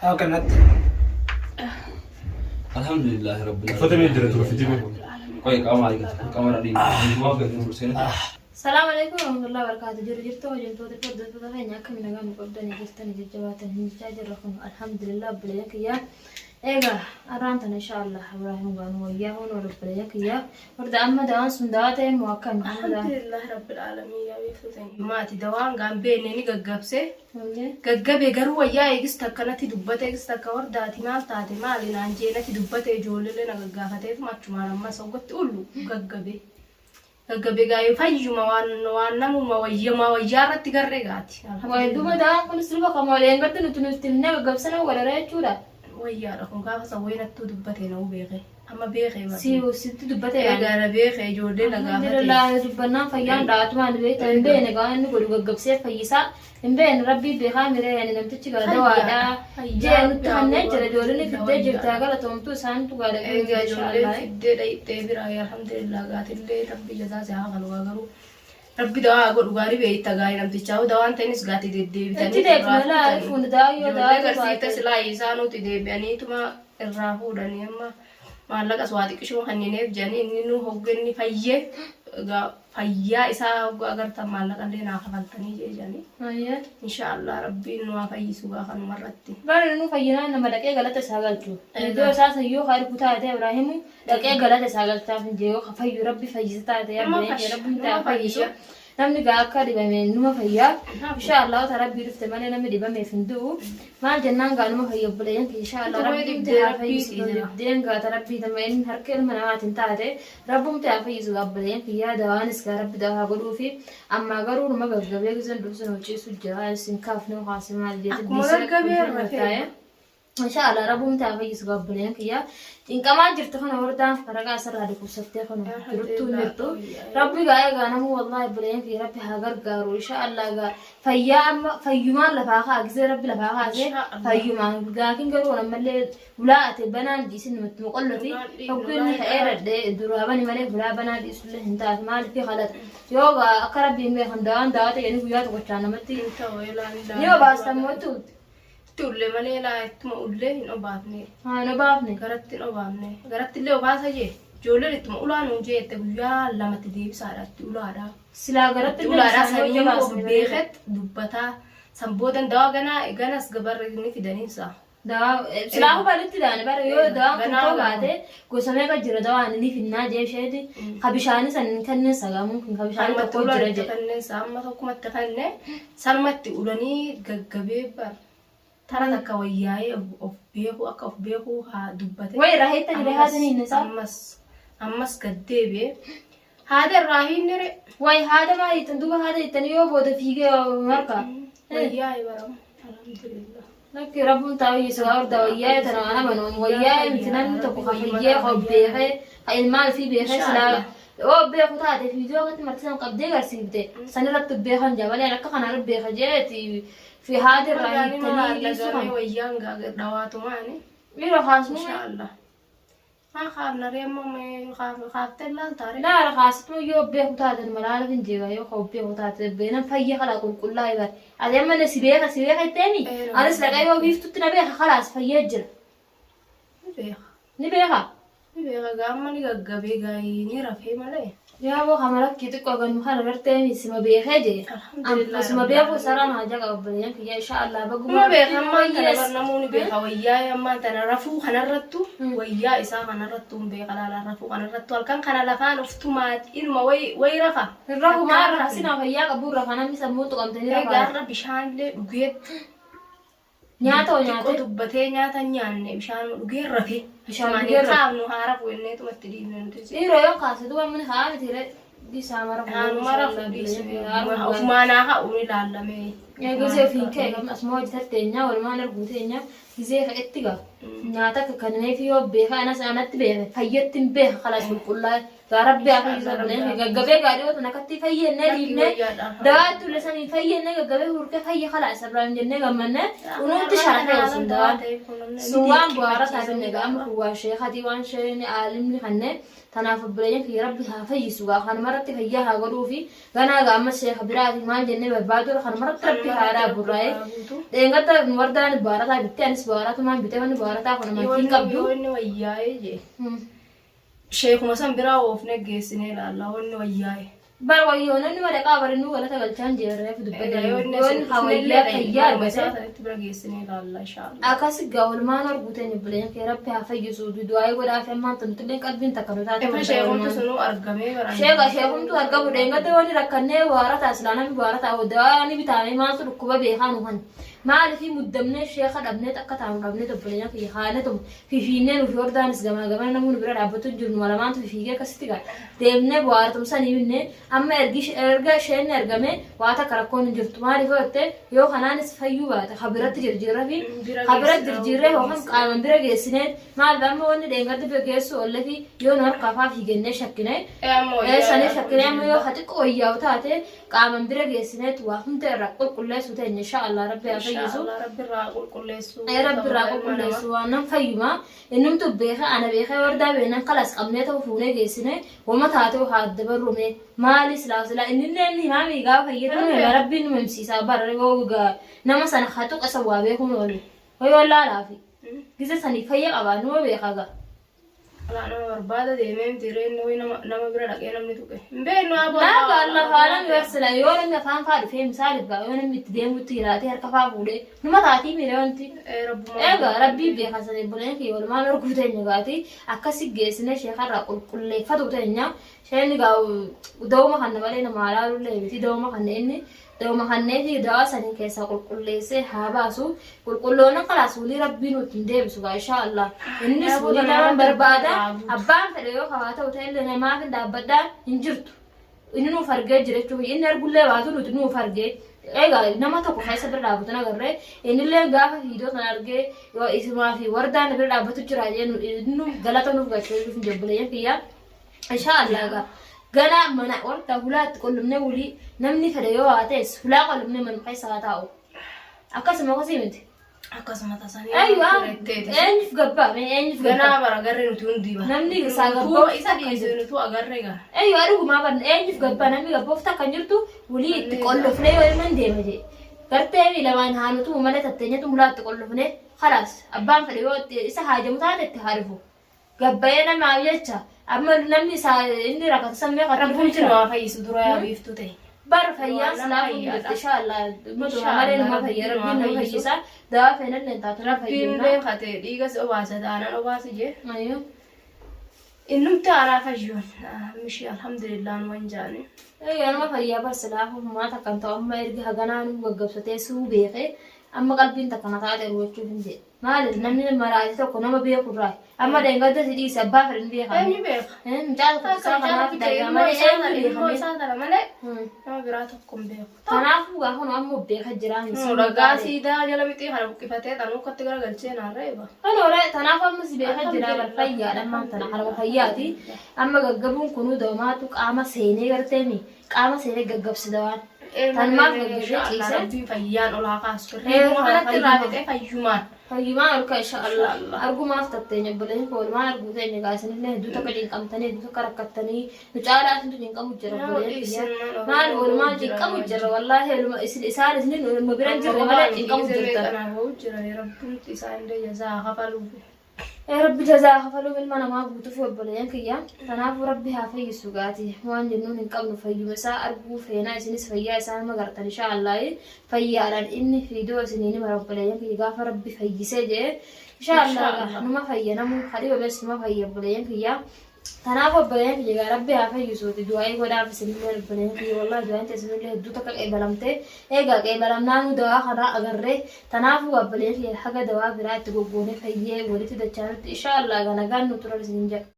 Haa kanatti. Alhamdulillah rabbil Uffata mee jira ture fidime. Qoy qaama argatu qaama dhadhiin. Waan gadi turseen. Salaam alaikum warahmatullahi wabarakatuh. Jiru jirtu hojjettoota fi hordoftoota keenya akkami nagaa nu qabdanii jirtanii jajjabaatan hin jechaa jirra kun alhamdulillah obboleeyyan kiyyaa. Egaa arraan tana inshaallah Ibraahim gaanu wayyaa hoon obboleeyyan kiyyaa. Horda amma dawaan sun dawaa ta'e moo akkami? Amma dawaan. Alhamdulillah rabbil aalamiin yaa beektu ta'e. Maati dawaan gaan beekne ni gaggabse. Gaggabe garuu wayyaa eegis takka natti dubbate eegis takka hordaati maal taate maali naan jee natti dubbate ijoolleellee na gaggaafateetuma achumaan ammas hoggatti ullu gaggabe. Gaggabe gaa'ee fayyuma waan waan namuma wayyama wayyaa irratti garree gaati. Wayi duba dawaan kunis duba kan waliin gaddu nuti nuti himnee gaggabsana godhara jechuudha. Wayyaadha kun gaafa san wayii nattuu dubbate na beeke. Amma beekee Si sitti dubbate Egaa na beekee ijoollee na gaafate. Alhamdulillah dubbannaan fayyaan dhaatumaan beekta hin beekne gaa inni godhu gaggabsee fayyisaa hin beekne rabbii beekaa miree yani namtichi gaa dawaadha jee nutti kanneen jira ijoolleen fiddee jirta galatoomtuu isaantu gaa dhaqee Egaa ijoolleen fiddee dhayxee biraa alhamdulillah gaatillee rabbi jazaa si haa kalu garuu rabbi dawaa haa godhu gaarii beekta gaarii namtichaa dawaan ta'innis gaati deddeebitanii Itti deebina laa arifuun dawaa yoo dawaa Ijoollee garsiifte silaa isaanuuti deebi'aniituma irraa fuudhanii amma maallaqas waa xiqqishuma kennineef jedhanii inni nu hogganni fayyee egaa fayyaa isaa hogga agartan maallaqallee naa kafaltanii jee jedhanii inshaallah rabbiin nu haa fayyisu gaa kanumarratti. Bara nu fayyinaan nama dhaqee galata isaa galchu. Iddoo isaa san yoo ka ergu taate Ibraahimu dhaqee galata isaa galchaaf hin jee yoo ka fayyu rabbi fayyisa taate yaa Nama biyya fayya, rabbi nama haa fayyisu. fayya. Namni gaa akka dhibame numa fayyaa. Insha Allah ta rabbii dhufte malee namni dhibameef hin du'u. Maal jennaan gaa numa fayya obboleeyyan kiyya insha Allah Utuu rabbiin dhibdee haa rabbii fayyisu jira. dhibdeen gaa ta rabbii tama inni harka ilma namaatiin taate rabbumti haa fayyisu gaa obboleeyyan kiyya dawaanis gaa rabbi dawaa haa godhuufi ammaa garuu numa gaggabee gizeen dhufsu nu ciisu jira isin kaafne kaase maal jeete Akkuma gaggabee rafee. Insha Allah rabbumti haa fayyisu gaa obboleeyyan kiyya cinqamaa jirtu kana hordaan faragaa asirraa dhukkubsattee kana jiruttuu hin jirtu rabbi gaa egaa namuu wallahi obboleeyyan kiyya rabbi haa gargaaru insha Allah gaa fayyaa amma fayyumaan lafaa kaa gisee rabbi lafaa kaasee Insha Allah. fayyumaan gaafiin garuu ammallee hulaa ate banaan dhiisin namatti muqolloti Hulaan dhiifnu, tokko inni hulaan ka'ee radhee duraa bani malee hulaa banaa dhiisullee hin taatu maaliif kalata yoo gaa akka rabbi hin beekan dawaan dawaa ta'e guyyaa tokkochaan namatti Hin ta'u eelaan ni obaastan mootu Itti ullee malee laa ittuma ullee hin obaafne. Haa hin obaafne. Garatti hin obaafne. Garatti illee obaasa jee. Ijoolleen ittuma ulaa nuun jeette guyyaa lamatti deebisaadha itti ulaadha. Silaa garatti Itti illee ulaadha bishaan yoo sanii of jabaasne bareeda. beeket dubbataa. San boodan dawaa ganaa ganas gabarri ni fidaniinsa. Dawaa silaa hubalitti daane bara yoo dawaan kun Ganaa ta'uu ganaa. baate gosa meeqa jira dawaan ni finnaa jee isheeti. Ka bishaanii san hin kenneen sagaamuun kun ka bishaanii Kanumatti tokko ulaan jira itti jedhe. kenneensa amma tokkumatti kenne sanumatti ulanii gaggabee bar. Tara takka wayyaa'ee of beeku akka of beeku haa dubbate. Wayi irraa hiittani Ammas- haadha ni isaa. Ammas ammas gad deebi'ee haada irraa hiinnere. Wayi haada maal hiittan duuba haada hiittanii yoo booda fiigee marka. Wayyaa'ee barama. Alhamdulillah. Lakki rabbuun taa'u yesu haa horda wayyaa'ee tana waan amanuun wayyaa'ee miti namni tokko ka fayyee ka beekee ka ilmaan ofii beekee silaa yoo beeku taate viidiyoo akkatti martisan qabdee garsiifte sanirratti beekan jaa malee akka kanaan beeka jeeti fi haada irraa hiittanii dhiisuu Lagaamee kana. wayyaan dhawaatumaani. Dhiira kaasnu Inshaallah. Maa kaafna ree amma kaaftee laaltaa ree. Laala kaasituu yoo beeku taate malaala hin jeega yoo ka beeku taate beenan fayya kalaa qulqullaa'e bare. Ati amma na si beeka si beeka jetteemi anis dhaqee yoo biiftutti na beeka kalaas fayyee jira. Ni beeka. Ni beeka. Ni beeka gaama ni gaggabee gaayii ni rafee malee. Yaa boo kama rakkii xiqqoo gannu kana gartee sima beekee jee. Alhamdulillah. Sima beeku saraan haajaa qaba obboleeyyan kiyya insha Allah baguma. Nama beeka ammaan tana bar namoonni beeka wayyaa ammaan tana rafuu kanarrattu wayyaa isaa kanarrattu hin beeka laala rafuu kanarrattu halkan kana lafaan uftumaati inuma wayi wayi rafa. Rafu maa rafa sinaa fayyaa qabu rafa namni sammuu tuqamtanii Egaa rafa. har'a bishaanillee dhugeetti Nyaata hoo xiqqoo nyaate? dubbatee nyaata hin nyaanne bishaan dhugee rafe. Bishaan Bishaan dhugee rafe. kaafnu haa rafu jenneetuma itti dhiifne nuti. Dhiiroo yoo kaase duuba mani haa miti re dhiisaa mara Haanuma rafu dhiisne ofumaan haa ka'u ni ilaallamee. Gisee ofiin ka'e kan asuma hojjetar teenya walumaan arguu teenya gisee ka'etti gaa nyaata akka kanneef yoo beeka anas anatti beeka fayyatti hin beeka kalaas qulqullaa'e Gaa Rabbi haa fayyisu obboleen kee gaggabee gaa dhiyoo tana akkatti fayyannee dhiifnee dawaa itti ulle sanii fayyannee gaggabee hurkee fayya kalaa isa biraan jennee gammannee unuutti sharafee sun dawaan sun waan bu'aara taatenne gaa amma kun waan sheekatii waan sheen aalimni kannee tanaaf obboleeyyan kiyya Rabbi haa fayyisu gaa kanumarratti fayyaa haa godhuufi ganaa gaa amma sheeka biraati maal jennee barbaaduu kanumarratti Rabbi haa dhaaburraa'ee dheengadda nu wardaan bu'aarataa bittee anis bu'aaratumaan bitee wanni bu'aarataa kun amantiin qabdu. Yoo inni wayyaa'ee jee. Sheekuma san biraa oofne geessinee ilaalla wanni wayyaa'e. Bara wayyoo namni madaqaa barinuu galata galchaan jeerreef dubbatan Yoo inni yoon hawayyaa fayyaa baruma isaa argate sanitti bira geessinee ilaalla inshaallah. Akkas gaa olmaan arguuteen obboleen kee Rabbi haa fayyisu du'aayii godhaa fi ammaan tuntillee qalbiin takka nu taate Efa wanta sheekumtu olmaan. sunuu argamee baraan. Sheeka sheekumtu argamu dheengadda wanni rakkannee waarataa silaa namni waarataa dawaa ni bitaame maaltu dhukkuba beekaa nu kan maaliifii muddamnee sheeka dhabnee akka taanu dhabnee obboleen kiyya haala fifiinnee nuuf hordaanis gamaa gamana namni bira dhaabbatu hin jiru numa lamaantu fifiigee akkasitti gaa deemnee bu'aaratumsanii binne amma erga isheen ergame waa takka rakkoon hin jirtu maaliif yoo jette yoo kanaanis fayyuu baate habiratti jirjiirra fi habira jirjiirree yookaan qaaman bira geessinee maal amma wanni dheengaddi bira geessu olle fi yoo nu harkaa faa fiigennee shakkine sanii shakkine amma yoo xiqqoo wayyaa'u taate qaaman bira geessineet waa hunda irraa qulqulleessu teenya insha Allah Rabbi haa fayyisu. Rabbi irraa qulqulleessu. Rabbi irraa qulqulleessu waan nan fayyuma innumtu beeka ana beeka wardaa beenan kalas qabnee ta'u fuunee geessine wama taate haa adda barrume maali silaa silaa innillee inni himaami gaafa fayyadamu hima Rabbiin nu himsiisa bara yoo nama sana haa tuqa isa waa beekuun oolu hoy wallaalaafi gisa sanii fayya qabaa numa beeka gaa. Alaa nama barbaada deemee miti reenni wayi nama bira dhaqee namni tuqe. Hin beeknu haa Laaga Allah haalaan weersila yoo namni afaan faa dhufee misaaliif gaa yoo namni itti deemutti jiraatee harka faa fuudhee numa taatii miire wanti. Egaa Rabbii beeka sana obboleen kiyya walumaan arguu teenya gaati akkasi geessine sheekarraa qulqulleeffatu teenya sheenni gaa dawuma kana malee nama alaalullee miti dawuma kana inni dawuma kannee fi dawaa sanii keessaa qulqulleessee haa baasu qulqulloona kalaas walii Rabbii nutti hin deebisu gaa insha Allah innis walii nama barbaada abbaan fedhe yoo hawaa ta'u ta'ellee namaaf hin dhaabbadhaa hin jirtu. Inni nuuf argee jira jechuudha. Inni argullee baatu nuti nuuf argee. Egaa nama tokko keessa bira dhaabbatu agarree innillee gaafa viidiyoo kana argee yoo isumaa fi wardaan bira dhaabbatu jira jee nu galata nuuf galchee jiru hin jabbuleeyyan kiyya. Insha Allah egaa gana mana warda hulaatti qullubnee wulii namni fedhe yoo haa ta'es hulaa qullubnee manuma keessa haa taa'u. Akkasuma akkasii miti. Akkasuma tasanii. Eeyyuu eenyuuf gabbaa mee eenyuuf gabbaa. Ganaa bara agarree nuti hundi bara. Namni isaa gabbaa isa dhiise nutu agarree gara. Eeyyuu dhugumaa barna eenyuuf gabbaa namni gabboof takka hin jirtu wulii itti qollofnee yoo ilman deema jee. Gartee mi lamaan haanutu malee tatteenyatu mulaa itti qollofnee khalaas abbaan fedhe yoo isa haajamu taate itti haa dhufu. Gabbayee namaaf jecha amma namni isaa inni rakkatu sammee kan Rabbiin dhufu jira. waa fayyisu dura yaa biiftuu ta'e. Bar fayyaan silaa fayyaadha. insha Allah malee nama fayya Rabbiin nama fayyisa dawaa feenallee taatu nama Rabbiin fayyinna. beekate dhiigas obaasa taanaan obaasa jee. Ayyoo. Innumti haaraa fayyuun mishii alhamdulillah numan jaani. Egaa nama fayyaa bar silaa hummaa takkan ta'u amma erga haganaa nu gaggabsatee suu beekee amma qalbiin takka na taate gochuuf hin jedhe. Maali namni maraate tokko nama beeku irraa amma dheengadda si dhiise abbaa fedhe ni beekame. Eenyu beeka? Mucaa tokko isaa kanaaf dhagaa malee eenyu Ilmoo beekame. isaa tana malee nama biraa tokko hin beeku. Kanaafuu gaafa nu amma beeka jiraa hin Ragaa siidaa jala mixii kana buqqifatee tanuu akkatti garagalchee naan reeba. Kanoora tanaaf amma si beeka jira bar fayyaadha ammaan tana kanuma fayyaati. Amma gaggabuun kunuu dawmaatu qaama seenee garteemi qaama seenee gaggabsida waan. Tanumaaf gaggabee ciise. Rabbiin fayyaan ol haa kaasu. Reebuma kanatti irraa fixee fayyumaan. Fayyumaan ol ka'a insha Allah. Argumaaf tatteenya obboleen koo walumaan arguu teenya gaa isinillee hedduu takka cinqamtanii hedduu takka rakkattanii nu caalaa isintu cinqamu jira obboleen kiyya. Maal walumaan cinqamu jira wallaahi isin isaan isinin waluma bira hin jirre malee cinqamu jirtan. Rabbi jazaa kafaluu ilma namaa guutuuf obboleeyyan kiyya. Kanaafuu Rabbi haa fayyisu gaati. Waan jennuun hin qabnu fayyuma isaa arguu feenaa isinis fayyaa isaa nama gartan insha Allah fayyaadhaan inni fiidoo isinii ni mara obboleeyyan kiyya gaafa Rabbi fayyisee jee insha Allah numa fayya namuu kadhibames numa fayya obboleeyyan kiyya. Kanaaf obboleeyyan kiyya gaa Rabbi haa fayyisuuti du'aa'ii godhaaf isinillee obboleeyyan kiyya wallahi du'aa'iin teessanillee hedduu takka qeebalamtee eegaa qeebalamnaanuu dawaa kanaa agarree tanaafuu obboleeyyan kiyya haga dawaa biraa itti goggoonee fayyee walitti dachaanutti insha Allah gaa nagaan nu turan isinin jedha.